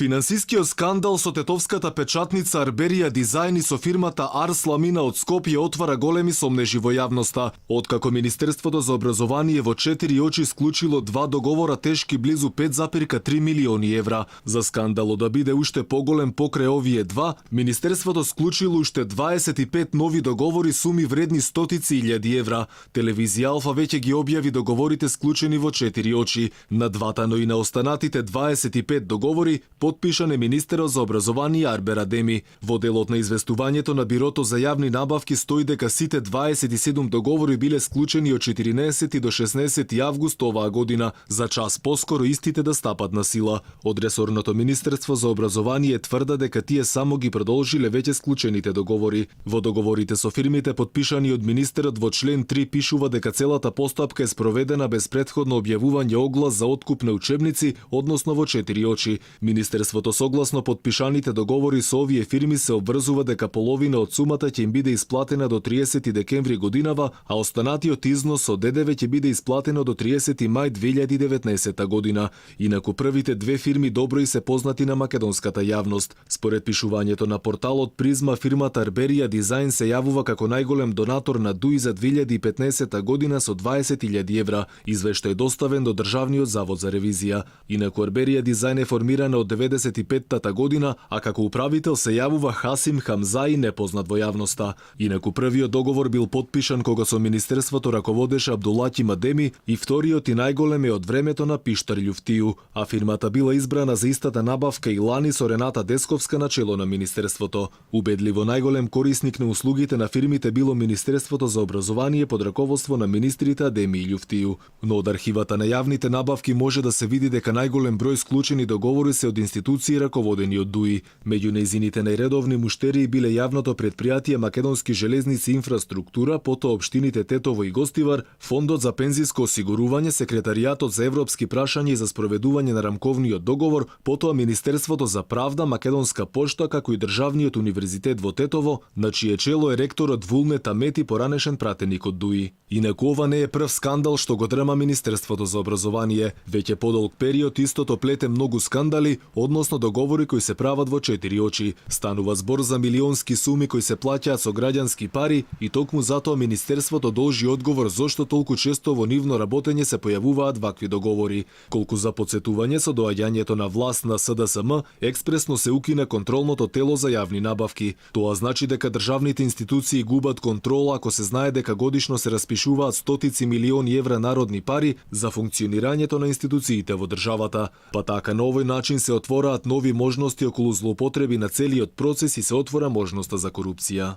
Финансискиот скандал со тетовската печатница Арберија Дизајн и со фирмата Арс Ламина од Скопје отвара големи сомнежи во јавноста, откако Министерството за образование во 4 очи склучило 2 договора тешки близу 5,3 милиони евра. За скандалот да биде уште поголем покрај овие два, Министерството склучило уште 25 нови договори суми вредни стотици илјади евра. Телевизија Алфа веќе ги објави договорите склучени во 4 очи. На двата, но и на останатите 25 договори потпишан е министерот за образование Арбер Адеми. Во делот на известувањето на Бирото за јавни набавки стои дека сите 27 договори биле склучени од 14 до 16 август оваа година, за час поскоро истите да стапат на сила. Од ресорното Министерство за образование тврда дека тие само ги продолжиле веќе склучените договори. Во договорите со фирмите потпишани од министерот во член 3 пишува дека целата постапка е спроведена без претходно објавување оглас за откуп на учебници, односно во 4 очи. Министерството согласно потпишаните договори со овие фирми се обврзува дека половина од сумата ќе им биде исплатена до 30 декември годинава, а останатиот износ од ДДВ ќе биде исплатено до 30 мај 2019 година. Инаку првите две фирми добро и се познати на македонската јавност. Според пишувањето на порталот Призма, фирмата Арберија Дизајн се јавува како најголем донатор на ДУИ за 2015 година со 20.000 евра. Извештај доставен до Државниот завод за ревизија. Инаку Арберија Дизајн е формирана од 95-та година, а како управител се јавува Хасим Хамзаи, непознат во јавноста. Инаку првиот договор бил потпишан кога со Министерството раководеше Абдулаќи Мадеми и вториот и најголем е од времето на Пиштар Љуфтију, а фирмата била избрана за истата набавка и лани со Рената Десковска на чело на Министерството. Убедливо најголем корисник на услугите на фирмите било Министерството за образование под раководство на министрите Адеми и Љуфтију. Но од архивата на јавните набавки може да се види дека најголем број склучени договори се од институции раководени од ДУИ. Меѓу нејзините најредовни муштерии биле јавното претпријатие Македонски железници инфраструктура, потоа општините Тетово и Гостивар, Фондот за пензиско осигурување, Секретаријатот за европски прашања и за спроведување на рамковниот договор, потоа Министерството за правда, Македонска пошта, како и Државниот универзитет во Тетово, на чие чело е ректорот Вулнет Амети, поранешен пратеник од ДУИ. Инаку ова не е прв скандал што го дрма Министерството за образование. Веќе подолг период истото плете многу скандали, односно договори кои се прават во 4 очи. Станува збор за милионски суми кои се плаќаат со граѓански пари и токму затоа Министерството должи одговор зошто толку често во нивно работење се појавуваат вакви договори. Колку за потсетување, со доаѓањето на власт на СДСМ, експресно се укина контролното тело за јавни набавки. Тоа значи дека државните институции губат контрола ако се знае дека годишно се распишуваат стотици милиони евра народни пари за функционирањето на институциите во државата. Па така на овој начин се отвораат нови можности околу злоупотреби на целиот процес и се отвора можноста за корупција.